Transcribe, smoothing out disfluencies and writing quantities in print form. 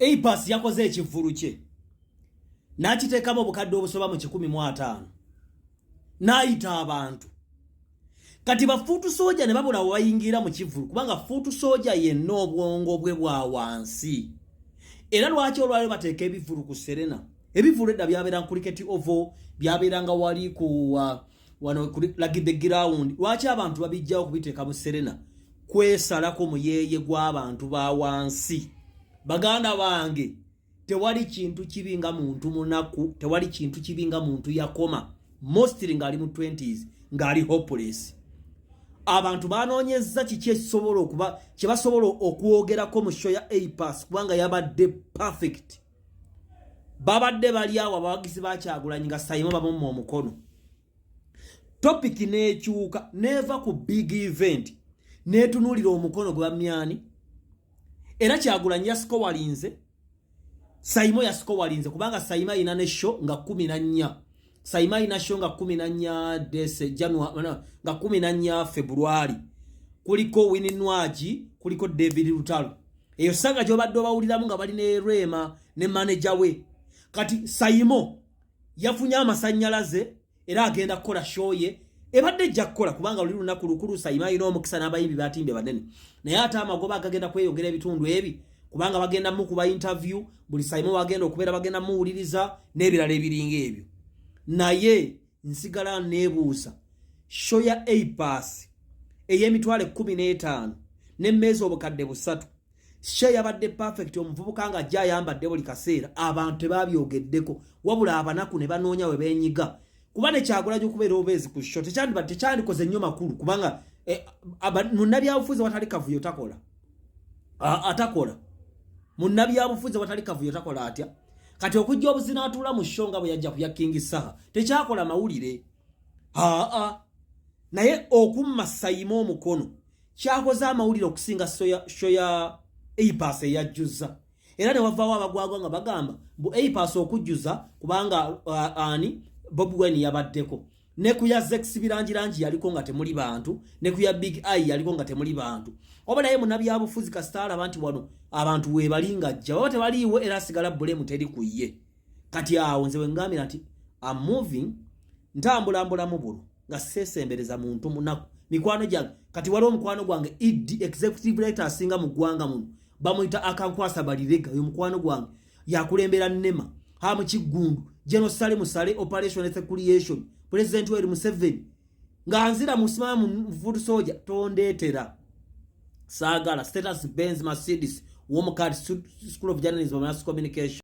A Pass yakoze ekivvulu kye n'akiteekamu obukadde obusoba mu 150, n'ayita abantu. Kati ba foot soldier ne babula webayingira mu kivvulu, kubanga foot soldier yenna obwongo bwe bwa wansi. Era lwaki olwaliro bateeka ebivvulu ku Serena? Ebivvulu edda byabeera ku Cricket Oval, byabeeranga wali ku wano ku rugby ground. Lwaki abantu babijjawo kubiteeka mu Serena? Kwesalako muyeeye gw'abantu ba wansi. Baganda bange, tewali kintu kibi nga muntu munaku, tewali kintu kibi nga muntu yakoma, mostly ng'ali mu 20s, ng'ali hopeless. Abantu banoonyezza kiki ekisobola okuba kye basobola okwogerako mu show ya A Pass, kubanga yabadde perfect. Babadde bali awo abawagizi bakyagulanyi nga Sayimo bamumma omukono. Topic n'ekyuka neeva ku big event n'etunuulira omukono gwe bamyani. Era Kyagulanyi yasikowalinze, Sayimo yasikowalinze, kubanga Sayimo ayina ne show nga 14. Sayimo ayina show nga 14 dese January, nga 14 February. Kuliko Winnie Nwagi, kuliko David Lutalo. Eyo saga gyobadde obawuliramu nga bali ne Rema ne manager we. Kati Sayimo yafunye amasannyalaze era agenda kukola show ye, ebadde ejja kukola kubanga luli lunaku lukulu. Sayimo alina omukisa n'abayimbi batimbye banene, naye ate amagoba agagenda kweyongera ebitundu ebi, kubanga bagenda mukuba interview buli Sayimo wagenda okubeera, bagenda muwuliriza n'ebirala ebiringa ebyo. Naye nsigala neebuuza, show ya A Pass ey'emitwalo 15 n'emmeeza obukadde 300, show yabadde perfect. Omuvubuka nga ajja ayambadde buli kaseera, abantu tebabyogeddeko, wabula abanaku ne banoonya we beenyiga. Kuba nekyagulanya okubeera obubeezi ku show tekyandikoze nnyo makulu, kubanga munnabyabufuzi watali kavuyo takola. Atakola munnabyabufuzi watali kavuyo takola atya? Kati okujja obuzina atuula mu show nga bwe yajja ku ya King Saha tekyakola mawulire. Aa, naye okumma Sayima omukono kyakoze amawulire okusinga show ya A Pass eyajjuza. Era ne wavaawo abagwagwa nga bagamba mbu A Pass okujjuza kubanga ani, Bobi Wine yabaddeko. Ne ku ya Zex Birangirangi yaliko nga temuli bantu, ne ku ya Big Eye yaliko nga temuli bantu. Oba naye munnabyabufuzi kasita alaba nti wano abantu weebali nga ajja, baba tebaliiwo, era asigala bulemu teri ku ye. Kati awo nze wengambira nti am moving, ntambulambulamu buno nga seesembereza muntu munaku. Mikwano gyange, kati waliwo omukwano gwange ed executive director asinga mu ggwanga muno, bamuyita Akankwasa Balirega. Oyo mukwano gwange, yakulembera NEMA hamu Kiggundu, General Sale Musale, Operation Creation, President Yoweri Museveni. Nga nzira musimama mu foot soldier, tondeetera, saagala. Status Benz Mercedes womukati, School of Journalism and Mass Communication.